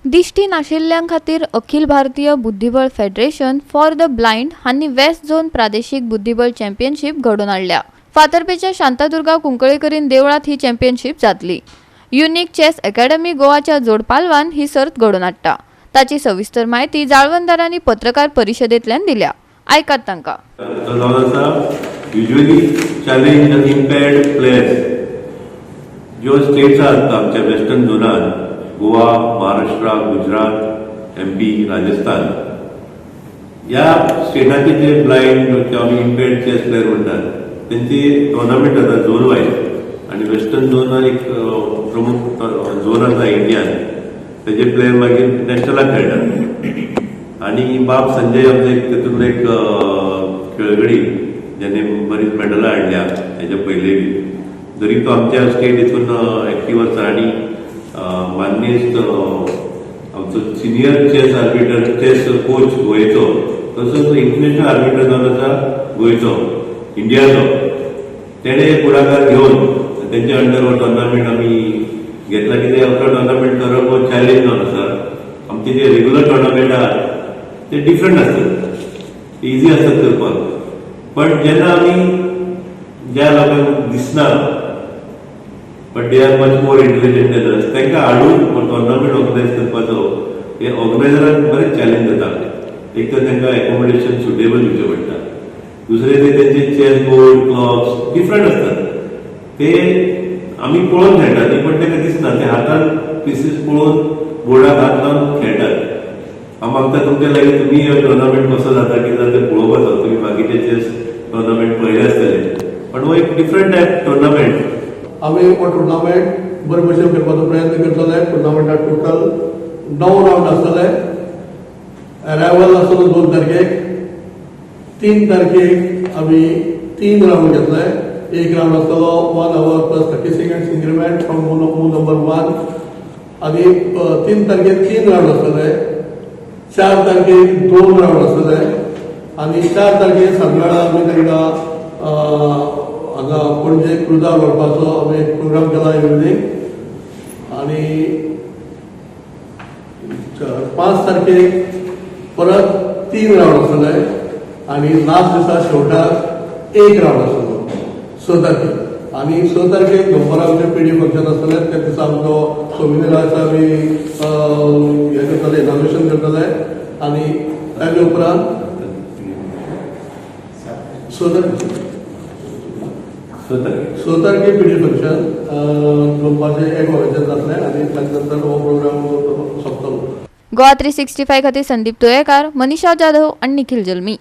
दिश्टी नाशिल्ल्यां खातीर अखिल भारतीय बुद्धिबळ फेडरेशन फॉर the blind हांणी वेस्ट झोन प्रादेशीक बुद्धिबळ चॅम्पियनशीप घडोवन हाडल्या. फातर्पेच्या शांतादुर्गा कुंकळेकरीन देवळात ही चॅम्पियनशीप जातली. युनिक चेस अकॅडमी गोवाच्या जोडपालवान ही सर्त घडोवन हाडटा. ताची सविस्तर म्हायती जाळवणदारांनी पत्रकार परिशदेंतल्यान दिल्या. आयकात तांकां. तो जावन आसा युज्युअली चॅलेंज इम्पेर्ड प्लेयर्स. ज्यो स्टेट्स आसात आमच्या वेस्टर्न झोनान, गोवा, महाराष्ट्र, गुजरात, एमपी, राजस्थान, ह्या स्टेटाचे जे ब्लायंड किंवा आमी इम्पेर्ड चेस प्लेयर म्हणटात, तेंची टोर्नामेंट जाता झोन वायज. आनी वेस्टर्न झोन एक प्रमुख झोन आसा इंडियान. तेजे प्लेयर मागीर नॅशनलाक खेळटात. आनी बाब संजय आमचो एक तेतूंतलो एक खेळगडी, ज्याने बरीच मेडलां हाडल्या हेच्या पयले बी. जरी तो आमच्या स्टेट हितून एक्टीव आसा आनी मान्यस्त आमचो senior chess arbiter, chess coach गोंयचो, तसोच इंटरनॅशनल आर्बिटर जावन आसा गोंयचो, इंडियाचो, तेणे पुढाकार घेवन तेंच्या अंडर हो टोर्नामेंट आमी घेतला. कितें, असलो टोर्नामेंट करप हो चॅलेंज जावन आसा. आमचे जे रेगुलर टोर्नामेंट आहात ते डिफरंट आसतात, ते इजी आसतात करपाक. पण जेन्ना आमी ज्या लोकांक दिसना but they are much more intelligent than us, तांकां हाडून टोर्नामेंट ऑर्गनायज करपाचो हे ऑर्गनायझराक बरेच चॅलेंज जाता. एक तर तांकां एकोमोडेशन सुटेबल दिवचें पडटा, दुसरें ते तेंचे चेस बोर्ड, क्लॉक्स डिफरंट आसतात. ते आमी पळोवन खेळटात न्ही, पण तांकां दिसना. ते हातान पिसीस पळोवन, बोर्डाक हात लावन खेळटात. हांव मागता तुमच्या लागीं, तुमी हो टोर्नामेंट कसो जाता, कितें जाता तें पळोवपाचो. तुमी बाकीचे चेस टोर्नामेंट पळयले आसतले, पण हो एक डिफरंट टायप टोर्नामेंट. आमी हो टुर्नामेंट बरे भशेन करपाचो प्रयत्न करतले. टुर्नामेंटात टोटल 9 रावंड आसतले. अरायवल आसतलो 2 तारखेक. 3 तारखेक आमी तीन रावंड घेतले. एक रावंड आसतलो 1 hour plus 30 seconds increment from move number 1. आनी 3 तारखेक तीन रावंड आसतले. 4 तारखेक दोन रावंड आसतले आनी 4 तारखेक सांजवेळा आमी तांकां हांगा पणजे क्रुजार व्हरपाचो आमी एक प्रोग्राम केला इवनींग. आनी 5 तारखेक परत तीन रावंड आसतले आनी लास्ट दिसा शेवटाक एक रावंड आसतलो 6 तारखेक. आनी 6 तारखेक दनपारां आमचें पेडी फंक्शन आसतलें. त्या दिसा आमचो सोविनिराचो आमी हें करतले, इनॉग्रेशन करतले. आनी ताजे उपरांत 6 तारखेक 6 तारखेक. 6 तारखेक पेडी फंक्शन दनपारचें 1 वरांचेर जातलें आनी ताजे नंतर हो प्रोग्राम सोंपतलो. गोवा 365 खातीर संदीप तुयेकार, मनीषा जाधव आणि निखिल जल्मी.